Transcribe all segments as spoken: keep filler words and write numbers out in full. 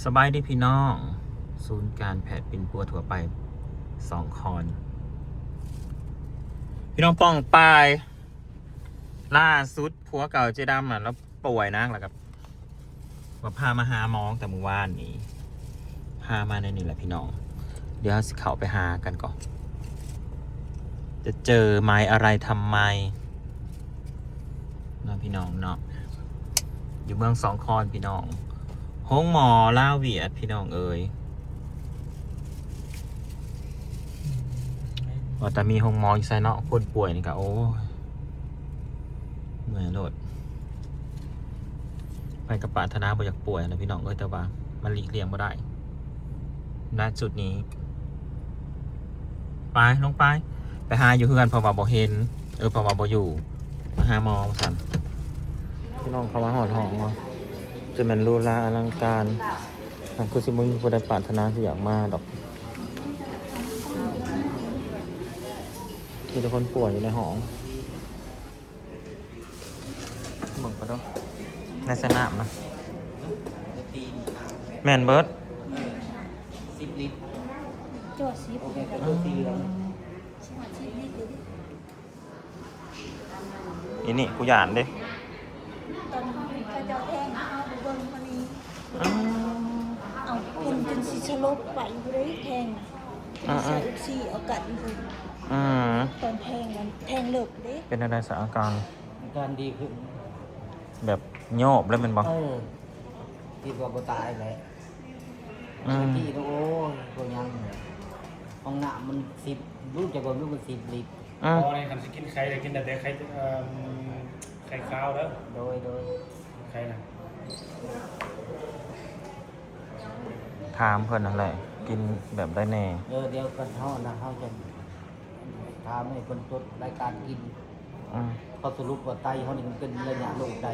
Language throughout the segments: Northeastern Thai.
สบายดีพี่น้อง ศูนย์การแพทย์ปิ่นปัวทั่วไป สองคอน พี่น้องป้องปาย ล่าสุดผัวเก่าเจ๊ดำน่ะ แล้วป่วยนะ แล้วก็ว่าพามาหาหมอตั้งแต่เมื่อวานนี้ พามาในนี่แหละพี่น้อง เดี๋ยวสิเข้าไปหากันก่อน จะเจอไหม อะไรทำไม เนาะพี่น้องเนาะ อยู่เมืองสองคอนพี่น้อง โรงหมอลาวเวียดพี่น้องเอ้ย ว่าแต่มีโรงหมออยู่ไสเนาะ คนป่วยนี่ก็โอ้ย เมื่อยโลด ไปกับปรารถนาบ่อยากป่วยนะพี่น้องเอ้ย แต่ว่ามันหลีกเลี่ยงบ่ได้ ณ จุดนี้ ไป ลงไป ไปหาอยู่เฮือน เพราะว่าบ่เห็น เออ เพราะว่าบ่อยู่ มาหาหมอว่าซั่น พี่น้องเข้ามาฮอดห้องเนาะ จะแม่นหรูหราอลังการ นั่นคือสิบ่มีผู้ใดปรารถนาที่อยากมาดอก มีแต่คนป่วยอยู่ในห้อง เบิ่งไปดู ในสนามนะ แม่นเบิด สิบลิตร จวดสิบ โอเค ก็คือสีเหลือง สิบลิตร อีนี่กูย่านเด้ ตอนเขาเจ้าแทงเขาไปเบิ่งคนนี้ อืม เอาคนจนสิสลบไปอยู่เลยแทง อ่าๆ ใส่อุกซี่เอากัดอยู่เลย อืม ตอนแทงมันแทงเลิกเด้ เป็นอะไรสาอาการ อาการดีขึ้น แบบโยบแล้วแม่นบ่ เออ คิดว่าบ่ตายแหละ อืม เมื่อกี้นะ โอ้ย บ่ยังเลย ห้องน้ำมันสิบ รู้จักบ่รู้มันสิบลิตร อืม อ๋อ นี่คันสิกินไข่เลย กินแต่ไข่ เอิ่ม ไข่ขาวเด้อ โดย โดย ไข่นะ ถามเพิ่นนั่นแหละ กินแบบใดแน่ เออ เดี๋ยวกันเฮานะ เฮาจะถามให้เพิ่นจดรายการกิน อืม เขาสรุปว่าไตเฮานี่มันเป็นระยะโรคใด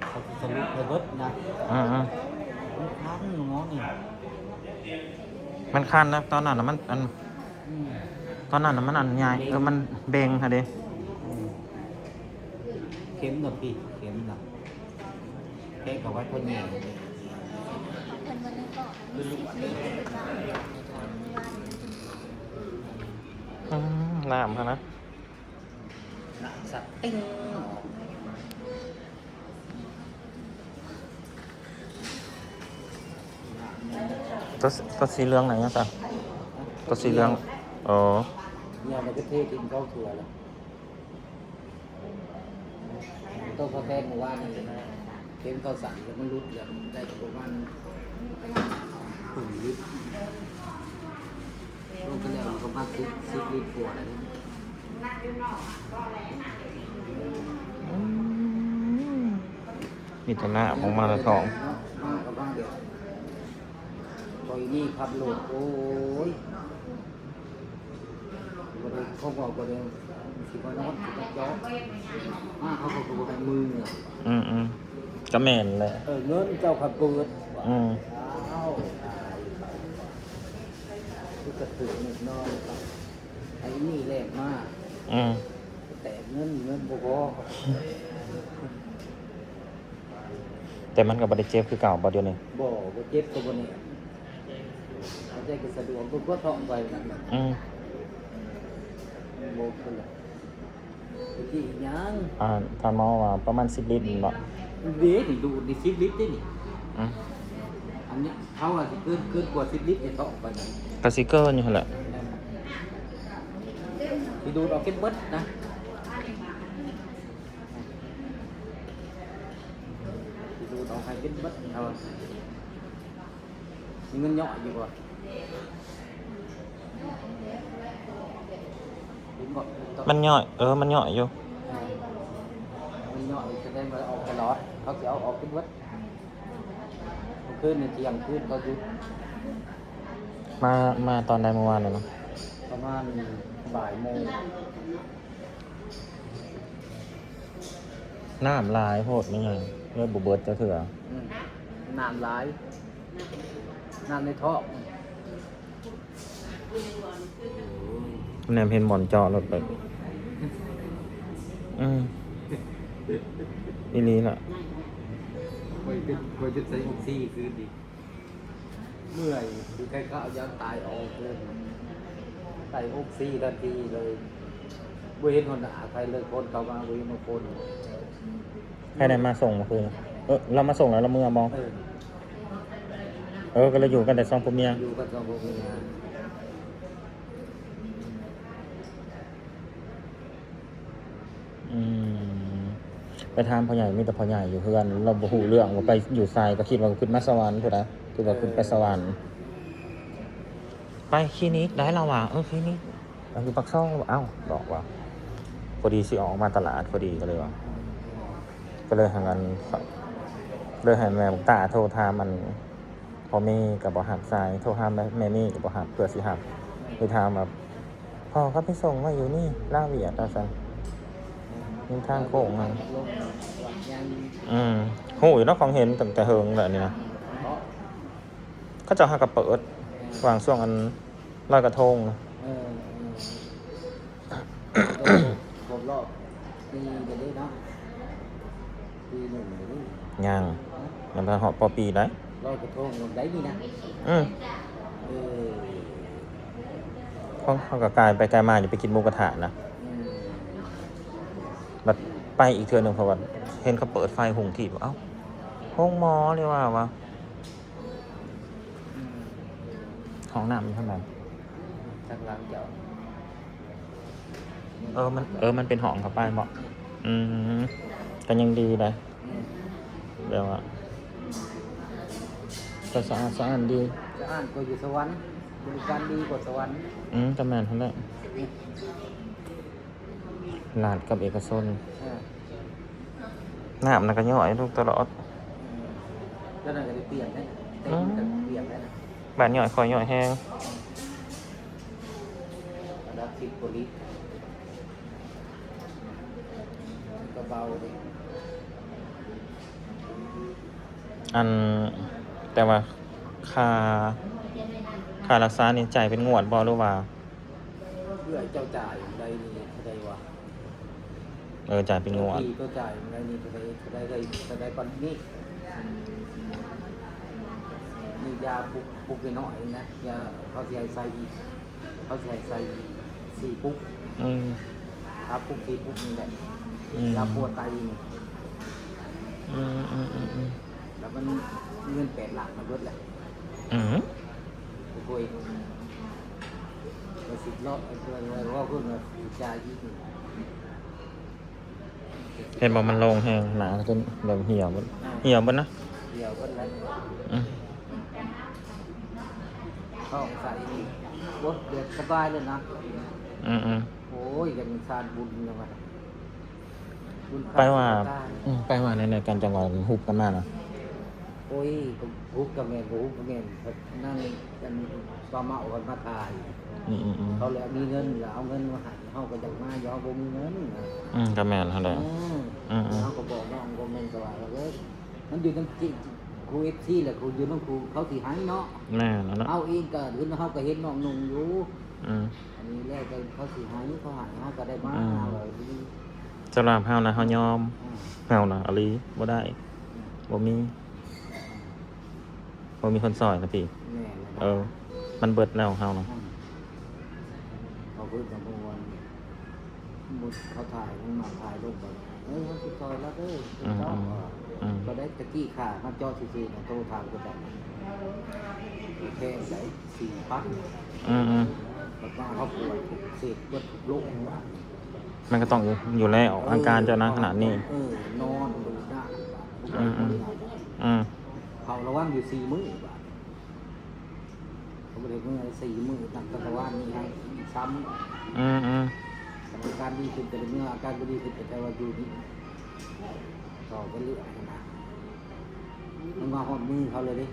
เขาสิสรุปให้เบิดนะ อืมอืม มันคันหมอนี่ มันคันนะ ตอนนั้นน่ะมัน อัน อืม ตอนนั้นน่ะมันอันใหญ่ เออ มันเบ่งค่ะเด้ อืม เข็มน่ะพี่ เข็มน่ะ แค่กับไว้คนเดียว เพิ่นวันนี้ก็มีสิบลิตร อืม น้ำค่ะนะ น้ำสักติ้ง ตัว ตัวสีเหลืองไหนนะจ๊ะ ตัวสีเหลือง อ๋อ เนี่ยมันก็เทกินเข้าตัวแล้ว ต้องพอแทงเมื่อวานนี้นะ เข็มเข้าสั่นแล้วมันหลุดแล้ว ได้ประมาณครึ่งลิตร ลงไปแล้วมันก็มาสิบ สิบลิตรกว่าแล้วนี่ อืม มีแต่น้ำออกมาแต่ท้อง มากับบ้านเดียว ตอนนี้ขับรถ โอ้ย บ่ได้ เขาบอกบ่ได้ สิมานอน สิมาเจาะ มาเขาก็บ่ให้มืออะ อืมอืม ก็แม่นแหละ เออ เงินเจ้าขับเปิด อืม อ้าว ตาย คือกระสือนิดหน่อย ไอ้นี่แลกมา อืม แต่เงิน เงินบ่พอ แต่มันก็บ่ได้เจ็บคือเก่าบ่เดี๋ยวนี้ บ่ บ่เจ็บก็บ่แน่น หายใจก็สะดวก บ่ปวดท้องไปนั่นน่ะ อืม บ่เป็นไร ไปที่อีกหยัง อ่า ท่านหมอว่าประมาณสิบลิตรแม่นบ่ เด้นี่ ดูดนี่สิบลิตรเด้นี่ อืม อันนี้เขาว่าสิเกิน เกินกว่าสิบลิตรในท้องไปนั่น ก็สิเกินอยู่หั่นแหละ สิดูดออกเก็บเบิดนะ สิดูดออกให้เก็บเบิด เอา มีเงินย่อยอยู่บ่ เห็นบ่ มันย่อย เออ มันย่อยอยู่ เออ มันย่อย แสดงว่าออกตลอด เขาสิเอาออกเก็บเบิด เมื่อคืนนี่เที่ยงคืนเขาหยุด มา มาตอนใดเมื่อวานน่ะเนาะ ประมาณบ่ายโมง น้ำหลายโพดแม่นหยัง เลยบ่เบิดจักเทื่อ อืม น้ำหลาย น้ำในท้อง แนมเห็นบ่อนเจาะรถไป อืม อีหลีล่ะ คอยเป็น คอยเป็นใส่ออกซี่คืนดี เมื่อย คือใครเขาเอายาตายออกเลย ใส่อกซี่ทันทีเลย บ่เห็นหัวหน้าใครเลย คนเข้ามาบ่เห็นมาคน ใครได้มาส่งเมื่อคืน เออ เรามาส่งแล้วเราเมือบ่ เออ เออ ก็เลยอยู่กันแต่สองผัวเมีย อยู่กันสองผัวเมีย อืม ไปถามพ่อใหญ่ มีแต่พ่อใหญ่อยู่เฮือน เราบ่ฮู้เรื่องว่าไปอยู่ไส ก็คิดว่าขึ้นมาสวรรค์พุ้นนะ คิดว่าขึ้นไปสวรรค์ ไปคลินิกได้แล้วว่ะ เออ คลินิก อันอยู่ปากซอง เอ้า บอกว่า พอดีสิออกมาตลาดพอดี ก็เลยว่า ก็เลยหากัน เลยให้แม่บักตาโทรถามมัน พ่อเมย์ก็บ่รับสาย โทรหาแม่ แม่เมย์ก็บ่รับ เพื่อสิรับ ไปถามว่า "พ่อเขาไปส่งมาอยู่นี่ ลาวเวียด" ว่าซั่น มีทางโค้งมา อืม ฮู้อยู่เนาะ ของเห็นตั้งแต่เฮิงแล้วนี่นะ เขาเจ้าหากะเปิด วางช่วงอันลอยกระทงนะ เออ เออ ครบรอบปีเด้เนาะ ปีหนึ่งเด้ ยัง ยังบ่ทันฮอดปอปีได้ ลอยกระทงได้นี่นะ อืม เออ ของเขาก็กายไปกายมา อยู่ไปกินหมูกระทะนะ อืม บัดไปอีกเทื่อหนึ่ง เพราะว่าเห็นเขาเปิดไฟหุงที่ เอ้า ห้องหมอเลยว่าวะ อืม ห้องน้ำอยู่ข้างใน ทางหลังเจ้า เออ มัน เออ มันเป็นห้องเข้าไปบ่ อืม ก็ยังดีนะ อืม แบบว่า ก็สะอาดสะอ้านดี สะอ้านกว่าอยู่สวรรค์ บริการดีกว่าสวรรค์ อืม ก็แม่นหั่นแหละ รัฐกับเอกชน เออ น้ำน่ะก็ย่อยลูกตลอด เออ แล้วนั่นก็ได้เปลี่ยนได้นะ เต็มกันเปลี่ยนได้นะ บ้านย่อยคอยย่อยแฮง ระดับสิบกว่าลิตร ก็เบาดิ อัน แต่ว่าค่า ค่ารักษานี่จ่ายเป็นงวดบ่ หรือว่า เพื่อเจ้าจ่ายได้นี่เท่าใดวะ เออ จ่ายเป็นงวด เจ้าที่เจ้าจ่ายได้นี่เท่าใด เท่าใด เท่าใดปานนี้ นี่ยาปุก ปุกน้อยๆนะ ยาเขาสิให้ใส่อีก เขาสิให้ใส่อีกสี่ปุก อืม ครับ ปุกสี่ปุกนี่แหละ อืม ยาปวดไตนี่ อืม อืม อืม อืม แล้วมันเงินแปดหลักมันเบิดแหละ อืม โอ้ย ก็สิบล้อ เออ เออ เออ ว่าเพิ่นว่าจ่ายอีก เห็นบ่ มันลงแฮง หนาจนแบบเหี่ยวเบิด อ่า เหี่ยวเบิดนะ เหี่ยวเบิดแล้ว อืม ท้องใสนี่ โอ๊ย เดือดสบายเลยนะ อืม อืม โอ้ย กันสร้างบุญนะวะ บุญ ไปว่า พระ อืม ไปว่าใน ในการจังหวัดฮุบกันมานะ โอ้ย ก็ฮุบกับแม่น บ่ฮุบกับแม่น นั่งกัน ปลาเมากันมาถ่าย อืม อืม อืม เขาแล้วมีเงินแล้วเอาเงินมาให้ เฮาก็อยากมา เฮาบ่มีเงินนะ อืม ก็แม่นหั่นแหละ อืม อืม อืม เฮาก็บอกน้อง บ่แม่นก็ว่า เออ มันอยู่นำจิ ครู เอฟซี แหละ ครูอยู่นำครู เขาสิให้เนาะ แม่นหั่นแหละ เฮาเองก็เห็น เฮาก็เห็นน้องนุ่งอยู่ อืม อันนี้แล้วก็เขาสิให้ เขาให้ เฮาก็ได้มา อืม เอาไว้ดี สำหรับเฮานะ เฮายอม อืม เฮานะอีหลี บ่ได้ อืม บ่มี บ่มีคนซอยนะพี่ แม่นแล้วนะ เออ มันเบิดแล้วของเฮานะ อืม เขาเพิ่นก็บ่ว่า บ่ เขาถ่ายลงมา ถ่ายลงไป เอ้ย เขาสิซอยแล้วเด้อ อืม เจ้า อืม อืม ก็ได้ตะกี้ข้ามาเจาะซื่อๆนะ โทรถามก็ได้ แพงได๋ สี่พัน อืม อืม แล้วก็เขาปวดเสพเบิดทุกโรค มันก็ต้องอยู่ อยู่แล้ว เออ อาการเจ้านะขนาดนี้ เออ นอนดูหน้า อืม อืม อืม เขาระวังอยู่สี่มื้อ เขาบ่ได้เมือสี่มื้อ ตั้งแต่วานนี้ให้ซ้ำ อืม อืม แต่อาการดีขึ้น แต่เมืออาการบ่ดีขึ้น แต่ว่าอยู่นี่ ต่อไปเรื่อยนะ มันมาฮอดมือเขาเลยเด้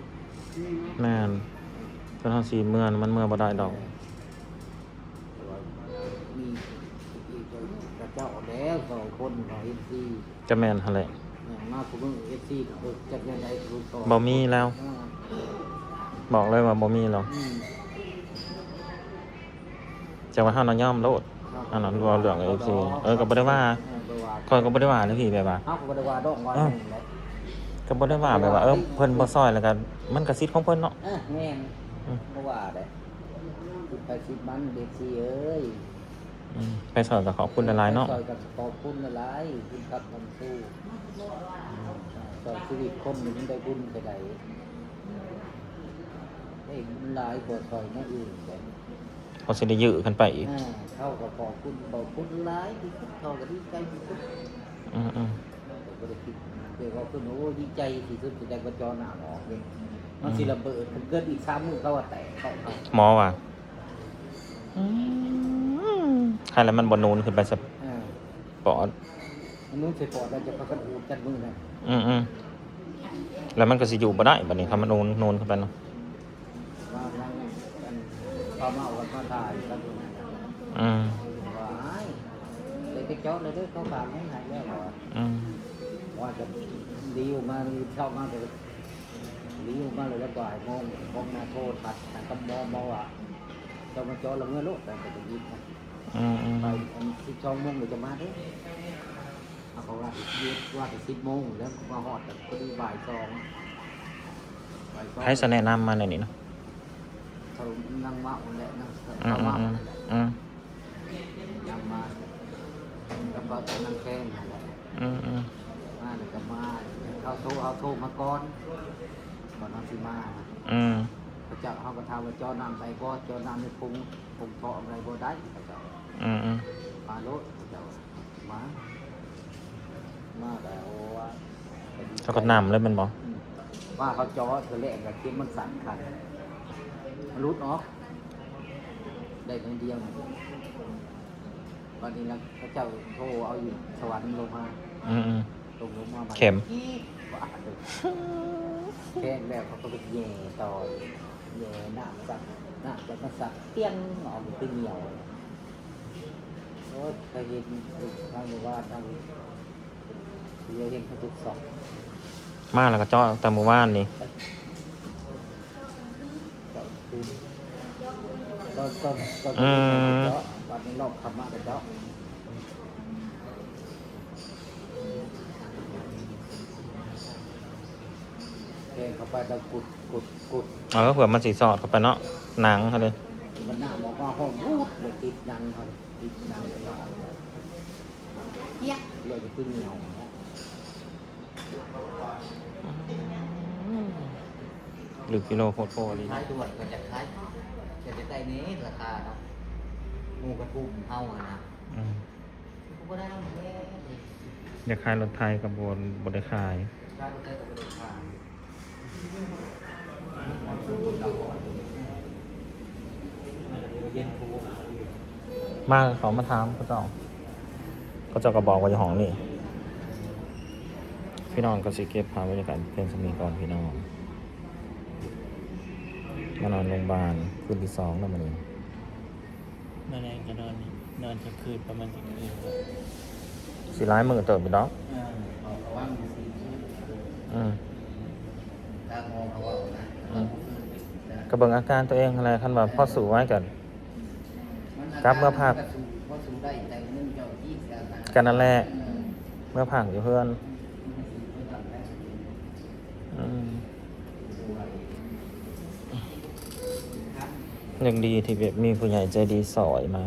แม่น จนเฮาสิเมือ มันเมือบ่ได้ดอก แต่ว่ามีอีกกระเจ้าแล้ว สองคนของ เอฟซี ก็แม่นหั่นแหละ มาคุมื้อ เอฟซี ก็จักแนวใด๋ บ่มีแล้ว อ่า บอกเลยว่าบ่มีแล้ว อืม จังว่าเฮานะยอมโลด ครับ อันนั้นเว้าเรื่อง เอฟซี เออ ก็บ่ได้ว่า เออ บ่ว่า ข้อยก็บ่ได้ว่าเด้อพี่ แบบว่า เฮาก็บ่ได้ว่าดอกว่า เออ หยังแหละ ก็บ่ได้ว่าแบบว่า เออ เพิ่นบ่ซอยแล้วก็ มันก็สิทธิ์ของเพิ่นเนาะ อ่ะแม่น อืม บ่ว่าเด้ คือไปสิมันเด็กสิเอ้ย อืม ไปซอยก็ขอบคุณหลายๆเนาะ ไปซอยก็ขอบคุณหลายๆ คุณครับคำสู้ซอยชีวิตคนหนึ่งได้บุญไปได้ เอ้ยมันหลายกว่าซอยมาอื่นเลย เขาสิได้ยื้อกันไปอีก อ่าเขาก็ขอบคุณขอบคุณหลายที่สุดเขาก็ดีใจที่สุด อืมอืม แต่ก็ได้คิดเดี๋ยวว่าคุณโอ้ดีใจที่สุดที่ได้กระจอหน้าหมอกเลยมันสิระเบิดมันเกิดอีกสามมื้อเขาว่าแตกเขาเขา หมอว่า อืม ใครแล้วมันบ่นูนขึ้นไปสะ อ่า ปอด มันนู้นใส่ปอดเราจะประกันอูดกันมือนะ อืมอืม แล้วมันก็สิอยู่บ่ได้บัดนี้ ถ้ามันนูน นูนขึ้นไปเนาะ ว่านั่งกันเขามาเอากันมาถ่ายกันดูนะ อืม ว่าไอ้เดี๋ยวไปเจาะเลยเด้อเขาฝากให้หายแล้วเหรอ อืม ว่าจะรีวมารีบเข้ามาเลยรีวมาเลยแล้วบ่ายโมงผมมาโทษทัดนะกับหมอหมอว่าเจ้ามาเจาะละเมื่อลูกแต่จะยิบนะ อืมอืม ไปอันสิบสองโมงเลยจะมาเด้อเอาเขาว่าสิบว่าสิบโมงแล้วมาฮอดแต่พอดีบ่ายสองบ่ายสอง ให้สะแนะนำมาในนี้เนาะ เขานั่งเมาแหละนั่ง อืม เขา อืม เมา อืม แหละ อืม นั่งมาแล้วก็นั่งแข้งนั่นแหละ อืมอืม มาแล้วก็มาเขาโทรเอาโทรมาก่อนก่อนนอนสิมานะ อืม พระเจ้าเขาก็ถามว่าเจาะน้ำได้บ่เจาะน้ำในพุงพุงเทาะอะไรบ่ได้พระเจ้า อืมอืม มาโลดพระเจ้ามามาแต่โอ้ว่า แล้วก็นำเลยแม่นบ่ อืมว่าเขาเจาะเธอแรกก็คิดมันสั่นคันมันหลุดออก ได้นิดเดียววันนี้นะพระเจ้าโทรเอาอยู่สวรรค์ลงมา อืมอืม ลงลงมาใหม่ เข็ม จี๊ดว้าดเลยแข้งแล้วเขาก็ไปแย่ต่อแย่หน้าสักหน้าจะมาสักเตี้ยงออกเป็นเหนียวโอ้ยเคยเห็นทางหมู่บ้านทางเดียวเห็นเขาทุกสอง มาแล้วก็เจาะแต่มื้อวานนี่ เจาะคืนตอนตอนตอน อืม เจาะวันนี้รอบคำมากเจาะแทงเข้าไปแล้วกุดกุดกุด เออ เผื่อมันสิสอดเข้าไปเนาะ หนังเขาเลย มันหน้าบอกว่าห้องรูดเลยติดหนังเขาเลยติดหนังเขาเลยเจี๊ยกเลยจะขึ้นเหนียว หรือกิโลโคตรโพลี ขายด่วนก็จะขายก็จะได้ในราคาเนาะหมูกระทุมเฮาอะนะ อืม กูก็ได้แล้วแค่ อยากขายรถไถกับบนบนได้ขาย ขายรถไถก็บ่ได้ขาย มาเขามาถามเขาเจ้า เขาเจ้าก็บอกว่าอยู่ห้องนี่ พี่น้องก็สิเก็บภาพบรรยากาศเพียงส่ำนี้ก่อนพี่น้อง มานอนโรงพยาบาลคืนที่สองแล้วมื้อนี้ นอนแรงก็นอนนี่นอนกลางคืนประมาณกลางคืน สิหลายมื้อเติบอยู่ดอก อ่าเขาก็ว่างอยู่สี่คืน อืม ตามหมอเขาว่านะ อืม ก็เบิ่งอาการตัวเองหั่นแหละ คันว่าพอสู้ไหวก็ มัน กลับเมือพัก พอสู้ได้แต่มันเจ้าที่กันนะ กันนั่นแหละ เออ เมือพักอยู่เฮือน มันก็สิบ่ทำได้ อืม ยังดีที่แบบมีผู้ใหญ่ใจดีซอยมา